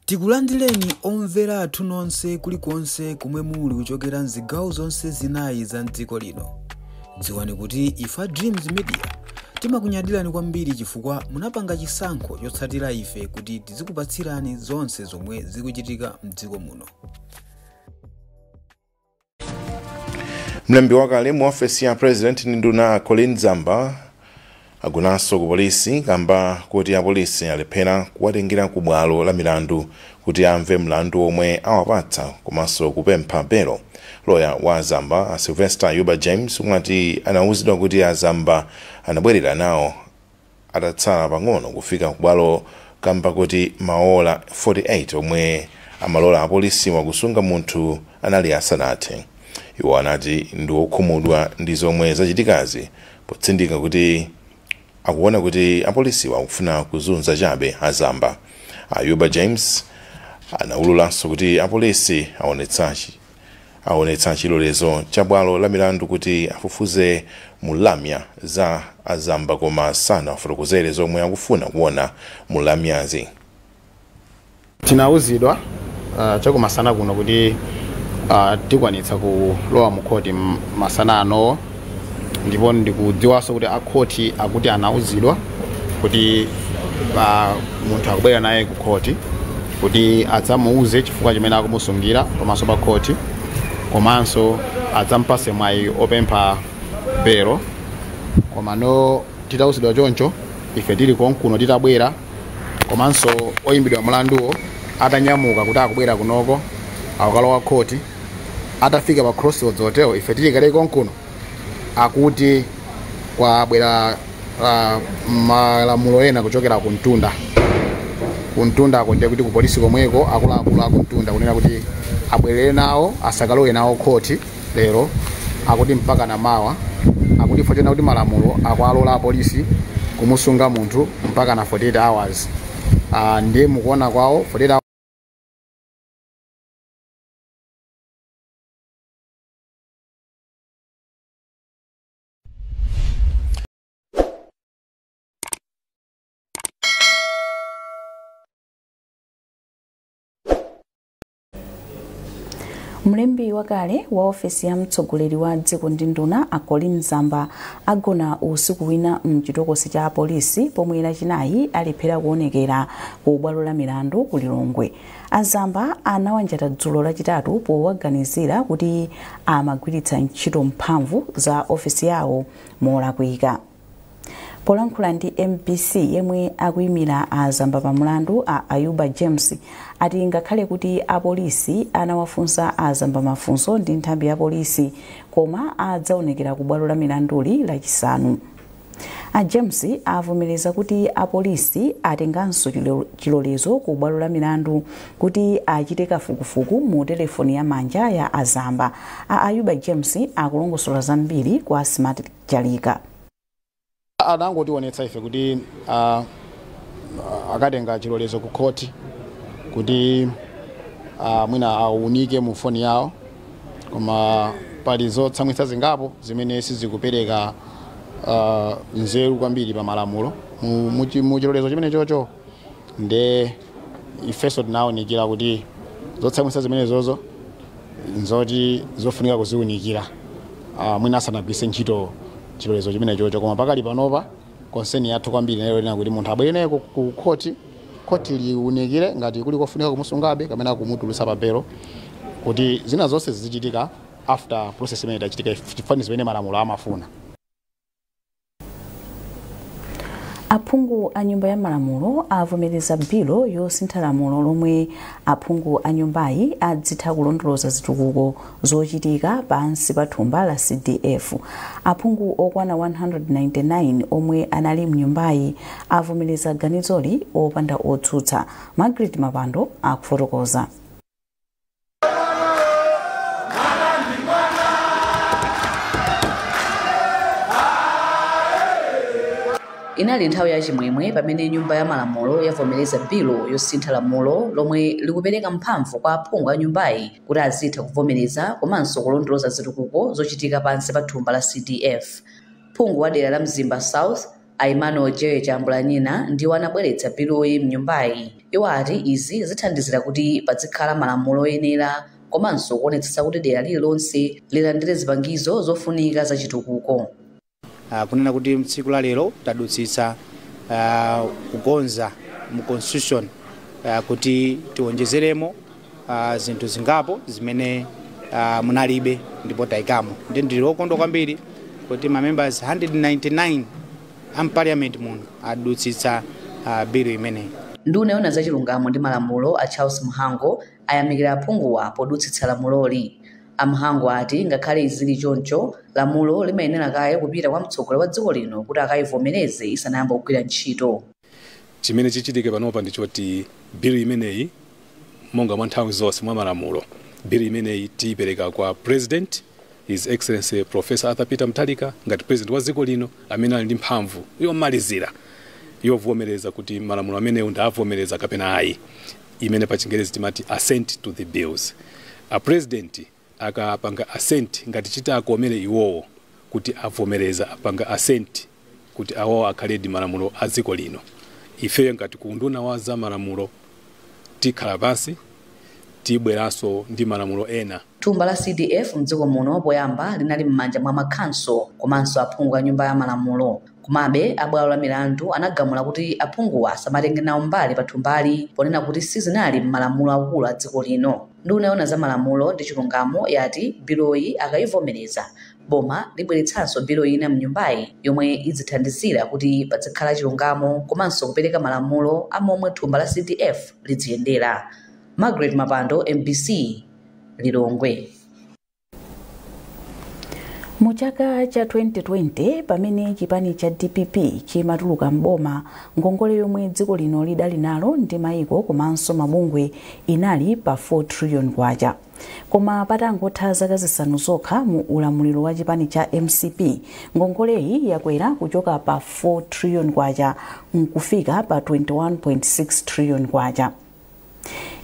Tikulandireni omvera athu nonse kulikonse kumwe muli kuchokera mzigawo zonse zinayi za mdziko lino. Dziwani kuti ifa Dreams Media timakunyadirani kwambiri chifukwa munapanga chisankho chotsatira ife kuti tizikupatsirani zonse zomwe zikuchitika mdziko muno. Mlembi wakale mu ofesi ya President ndi nduna Colleen Zamba agonanso ku polisi kamba kuti apolisi alephera kuwatengera ku bwalo la milandu kuti amve mlandu omwe awapatsa komanso kupempha belo. Loya wa Zamba a Sylvester Yuba James umati anawuzidwa kuti a Zamba anabwerera nawo atatsala pang'ono kufika ku bwalo kamba kuti maola 48 omwe amalola apolisi wakusunga munthu anali asanathe. Iwo anati ndi okhumudwa ndi zomwe zachitikazi potsindika kuti akuona kuti apolisi akufuna kuzunza chabe azamba. Ayuba James anaululanso kuti apolisi aonetsa chilolezo cha bwalo la milandu kuti afufuze mulamya za azamba koma sanafotokozere zomwe akufuna kuona mulamyazi. Tinauzidwa chakumasana kuno kuti tikwanitsa kulowa mu khoti masana ano, ndipo ndikudziwanso kuti akhoti akuti anauzidwa kuti munthu akubwera naye ku khoti kuti adzamuuze chifukwa chimene akumusungira pamaso pa khoti, komanso adzampase mwayi opempha belo. Komano titauzidwa choncho ife tili konkuno titabwera, komanso oyimbidwa mlanduwo atanyamuka kuti akubwera kunoko akukalowa khoti, atafika pa Crossroads Hotel ife tili kale konkuno akuti kwabwera malamulo ena kuchokera kuntunda. Kuntunda akonde kuti ku polisi komweko akuluakulu akuntunda kunena kuti abwerere nawo asakalowe nawo khoti lero, akuti mpaka na mawa, akuti fochena kuti malamulo akualola apolisi kumusunga munthu mpaka na 48 hours. Ndiye mukuona kwawo 48. Mlembi wakale wa ofesi ya mtsogoleri wa dziko ndi nduna a Colleen Zamba agona usiku wina mchitokosi cha apolisi pomwe Lachinayi alephera kuonekera ku bwalo la milandu ku Lilongwe. Azamba anawanjata dzulo lachitatu powaganizira kuti amagwiritsa ntchito mphamvu za ofesi yawo molakwika. Polankhula ndi MBC yemwe akuyimira azamba pamulandu a Ayuba James ati ngakhale kuti apolisi anawafunsa azamba mafunso ndi nthambi ya polisi, koma adzaonekera ku bwalo la milanduli lachisanu. A James avomereza kuti apolisi atenganso chilolezo ku bwalo la milandu kuti achite kafukufuku mu telefoni ya manja ya azamba. A Ayuba James akulongosola zambiri kwa Smart Jalika. Anangotionetsa ife kuti akatenga chilolezo ku khoti kuti mwina aunike mu foni yawo, koma pali zotsamwitsa zingapo zimene sizikupereka nzeru kwambiri pa malamulo mu chilolezo chimene chocho. Nde ifeso tinawonikira kuti zotsamwitsa zimene zozo nzoti zofunika kuziunikira mwina asanagwiritse ntchito chilolezo chimene chocho. Koma pakali panopa konseni yathu kwambiri nayo lina kuti munthu abwere naye ku khoti, khoti liunikire ngati kuli kofunika kumusungabe kapena kumutulutsa pa belo, kuti zina zonse zizichitika after process imene itachitika chifani zimene malamulo amafuna. Aphungu a nyumba ya malamulo avomereza bilo yosintha lamulo lomwe aphungu a nyumbayi adzitha kulondoloza zitukuko zochitika pansi pa thumba la CDF. Aphungu okwana 199 omwe anali mnyumbayi avomereza ganizoli opanda otsutsa. Margaret Mapando akufotokoza. Inali nthawi ya chimwemwe pamene nyumba ya malamulo yavomereza bilo yosintha lamulo lomwe likupereka mphamvu kwa aphungu a nyumbayi kuti azitha kuvomereza komanso kulondoloza zitukuko zochitika pansi pa thumba la CDF. Phungu wa dera la Mzimba South a Emmanuel Jerry Chambulanyina ndiwo anabweretsa biloyi mnyumbayi Iwo ati izi zithandizira kuti pazikhala malamulo oyenera komanso kuonetsetsa kuti dera lililonse lilandire zipangizo zofunika za chitukuko. Kunena kuti tsiku la lero tadutsitsa kukonza mu constitution kuti tiwonjezeremo zinthu zingapo zimene munalibe ndipo tayikamo. Ndi ndili wokondwa kwambiri kuti ma members 199 am parliament muno adutsitsa bill imeneyi. Nduna yoona zachilungamo ndi malamulo a Charles Mhango ayamikira aphunguwa podutsitsa lamuloli. A Mhango ati ngakhale izili choncho, lamulo limayenera kaye kupita kwa mtsogoleri wa dziko lino kuti akayivomereze isanayambe kugwira ntchito. Chimene chichitike panopa ndichoti bill imeneyi, monga mwa nthawi zonse mwa malamulo, bill imeneyi tiyipereka kwa President, His Excellency Professor Arthur Peter Mutharika, ngati president wa dziko lino amene ali ndi mphamvu yomalizira yovomereza kuti malamulo amenewo ndavomereza kapena ayi, imene pa Chingerezi timati assent to the bills. A president akapanga assent, ngati chitakomere iwowo kuti avomereza, apanga assent kuti awowo akhaledi malamulo a dziko lino, ifeyo ngati ku unduna wa za malamulo tikhala pansi, tibweranso ndi malamulo ena. Thumba la CDF mdziko muno poyamba linali m'manja mwa makhanso komanso aphungu a nyumba ya malamulo. Komabe abwalo la milandu anagamula kuti aphunguwa asamatenge nawo mbali pa thumbali, ponena kuti sizinali m'malamulo akulu a dziko lino. Nduna yoona za malamulo ndi chilungamo yati biloyi akayivomereza, boma libweretsanso bilo ina mnyumbayi yomwe idzithandizira kuti pazikhala chilungamo komanso kupereka malamulo amomwe thumba la CDF lidziyendera. Margaret Mapando, MBC, Lilongwe. Mu chaka cha 2020, pamene chipani cha DPP chimatuluka mboma, ngongole yomwe dziko lino lidali nalo ndi mayiko komanso mabungwe inali pa 4 trillion kwacha. Koma patangotha zaka 5 zokha mu ulamuliro wa chipani cha MCP, ngongoleyi yakwera kuchoka pa 4 trillion kwacha nkufika pa 21.6 trillion kwacha.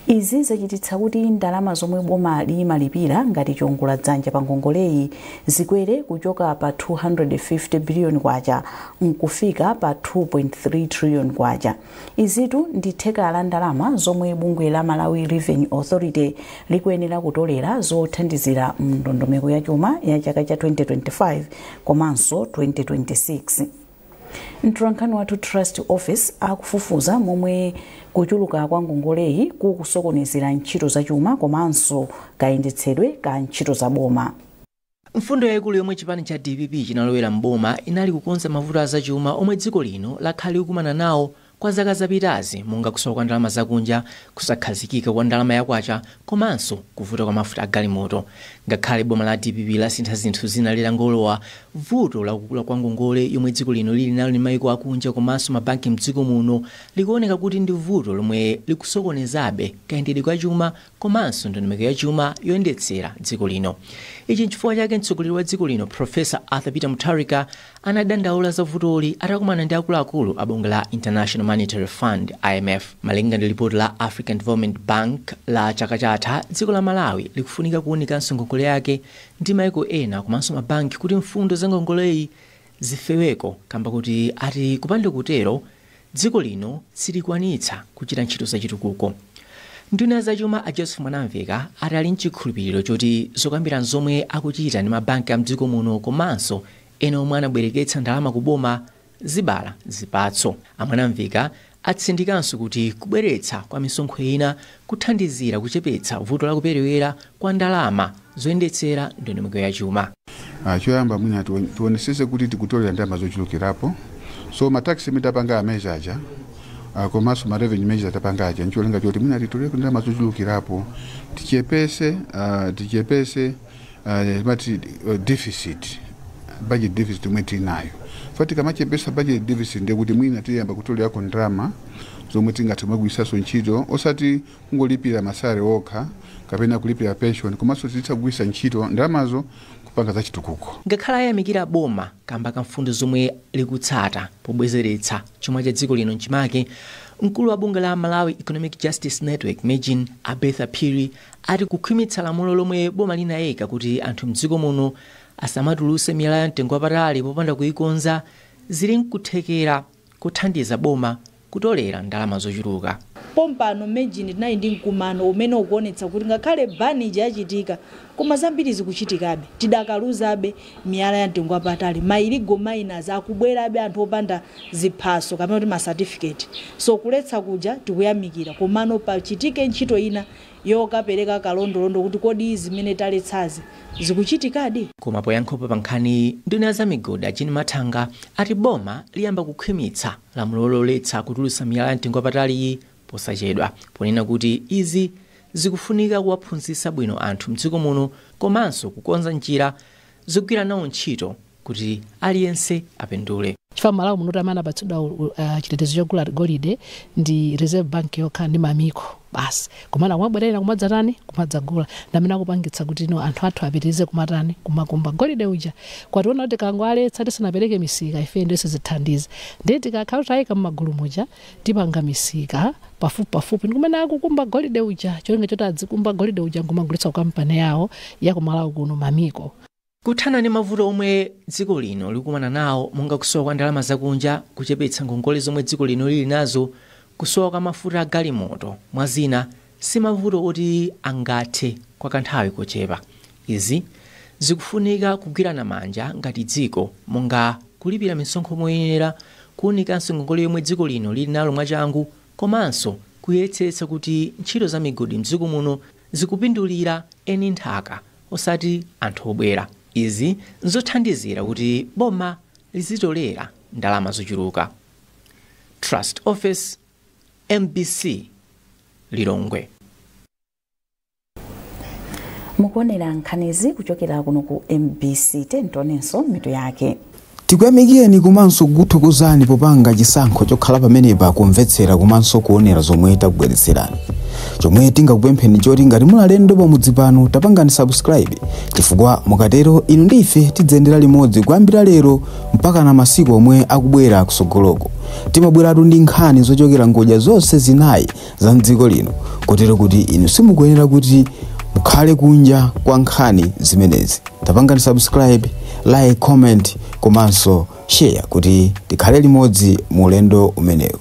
Izi zachititsa kuti ndalama zomwe boma limalipira ngati chiwongoladzanja pa ngongoleyi zikwere kuchoka pa 250 billion kwacha nkufika pa 2.3 trillion kwacha. Izitu ndi theka la ndalama zomwe bungwe la Malawi Revenue Authority likuyenera kutolera zothandizira ndondomeko ya chuma ya chaka cha 2025 komanso 2026. Mtolankhani wathu Trust Office akufufuza momwe kuchuluka kwa ngongoleyi kukusokonezera ntchito zachuma komanso kayendetsedwe ka ntchito za boma. Mfundo yayikulu yomwe chipani cha DPP chinalowera mboma inali kukonza mavuto azachuma omwe dziko lino lakhala likukumana nawo kwa zaka zapitazi, monga kusowa kwa ndalama zakunja, kusakhazikika kwa ndalama yakwacha komanso kuvuta kwa mafuta agalimoto. Ngakhale boma la DPP lasintha zinthu zina litangolowa, vuto lakukula kwa ngongole yomwe dziko lino lili nalo ndi mayiko akunja komanso mabanki mdziko muno likuoneka kuti ndi vuto lomwe likusokonezabe kayendedwe kwa chuma komanso ndondomeko ya chuma yoyendetsera dziko lino. Ichi nchifukwa chake mtsogoleri wa dziko lino Professor Arthur Peter Mutharika anadandaula za vutoli atakumana ndi akuluakulu a bungwe la International Monetary Fund, IMF. Malinga ndi lipoti la African Development Bank la chaka chatha, dziko la Malawi likufunika kuwunikanso ngongole yake ndi mayiko ena komanso mabanki kuti mfundo za ngongoleyi zifeweko, kamba kuti ati kupanda kutero dziko lino silikwanitsa kuchita ntchito zachitukuko. Nduna zachuma a Joseph Mwanamveka ati ali mchikhulupiriro choti zokambirana zomwe akuchita ndi mabanki a mdziko muno komanso ena omwe anabwereketsa ndalama kuboma zibala zipatso. Amwanamveka atsindikanso kuti kubweretsa kwa misonkho ina kuthandizira kuchepetsa vuto la kuperewera kwa ndalama zoyendetsera ndondomeko ya chuma. Choyamba mwina tionesese kuti tikutolera ndalama zochulukirapo, so ma tax imene tapanga ameja aja, komanso ma revenue measures tapanga aja, ncholinga choti mwina titolere ndalama zochulukirapo, tichepese mati deficit, budget deficit imwe tinayo. Fa tikamachepesa budget deficit, ndiye kuti mwina tiyamba kutolerako ndalama zomwe tingathe kumagwiritsanso ntchito, osati kungolipira ma salary okha kapena kulipira pension, komanso titha kugwiritsa ntchito ndalamazo kupanga zachitukuko. Ngakhale ayamikira boma kamba ka mfundo zomwe likutsata pobwezeretsa chuma cha dziko lino mchimake, mkulu wa bungwe la Malawi Economic Justice Network, MEJN, Abetha Phiri, ati kukhwimitsa lamulo lomwe boma linayika kuti anthu mdziko muno asamatuluse miyala ya mtengo wapatali popanda kuyikonza zili nkuthekera kuthandiza boma kutolera ndalama zochuluka. Pompano mmejini tinali ndi mkumano umene ukuonetsa kuti ngakhale ban ija yachitika, koma zambiri zikuchitikabe. Tidakaluzabe miyala ya mtengo wapatali, ma illegal miners akubwerabe, anthu opanda ziphaso kapena kuti ma certificate. So kuletsa kuja tikuyamikira, komano pachitike ntchito ina yokapereka kalondolondo kuti kodi zimene taletsazi zikuchitikadi. Koma poyankhapo pa nkhani, nduna ya zamigodi Jean Mathanga ati boma liyamba kukhwimitsa lamulo loletsa kutulutsa miyala ya mtengo wapataliyi posachedwa, ponena kuti izi zikufunika kuwaphunzitsa bwino anthu mdziko muno komanso kukonza njira zogwira nawo ntchito kuti aliyense apindule. Chifukwa Malawi muno amene apatsidwa chitetezo chogula golide ndi Reserve Bank yokha ndi Mammiko basi. Komana kumabwerera kumadzatani, kumadzagula, ndamene akupangitsa kuti no anthu athu apitirize kumatani, kumakumba golide uja. Kwationa kuti kangoaletsa tisanapereke misika ife ndiye sizithandiza. Ndiye tikakhala tayika m'magulu muja, tipanga misika pafupi pafupi ndikumene akukumba golide uja, cholinga choti adzikumba golide uja nkumagulitsa ku kampani yawo yakumalawi kuno, Mammiko. Kuthana ndi mavuto omwe dziko lino likumana nawo monga kusowa kwa ndalama zakunja, kuchepetsa ngongole zomwe dziko lino lili nazo, kusowa kwa mafuta a galimoto mwa zina, si mavuto oti angathe kwa kanthawi kochepa. Izi zikufunika kugwirana manja ngati dziko, monga kulipira misonkho moyenera, kuwunikanso ngongole yomwe dziko lino lili nalo mwachangu, komanso kuyetsetsa kuti ntchito za migodi mdziko muno zikupindulira eni nthaka osati anthu obwera. Izi nzothandizira kuti boma lizitolera ndalama zochuluka. Trust Office, MBC, Lilongwe. Mukuonera nkhanizi kuchokera kuno ku MBC. Tentonenso mitu yake. Tikuyamikeni komanso kukuthokozani popanga chisankho chokhala pamenepa kumvetsera komanso kuonera zomwe takubweretserani. Chomwe tingakupempheni choti ngati muli alendo pamudzi pano, tapangani subscribe, chifukwa mukatero inu ndi ife tidzayendera limodzi kuyambira lero mpaka na masiku omwe akubwera kusogoloko. Timabweratu ndi nkhani zochokera ngodya zonse zinayi za mdziko lino, kotero kuti inu simukuyenera kuti mukhale kunja kwa nkhani zimenezi. Tapangani subscribe, like, comment komanso share kuti tikhale limodzi mu ulendo umenewu.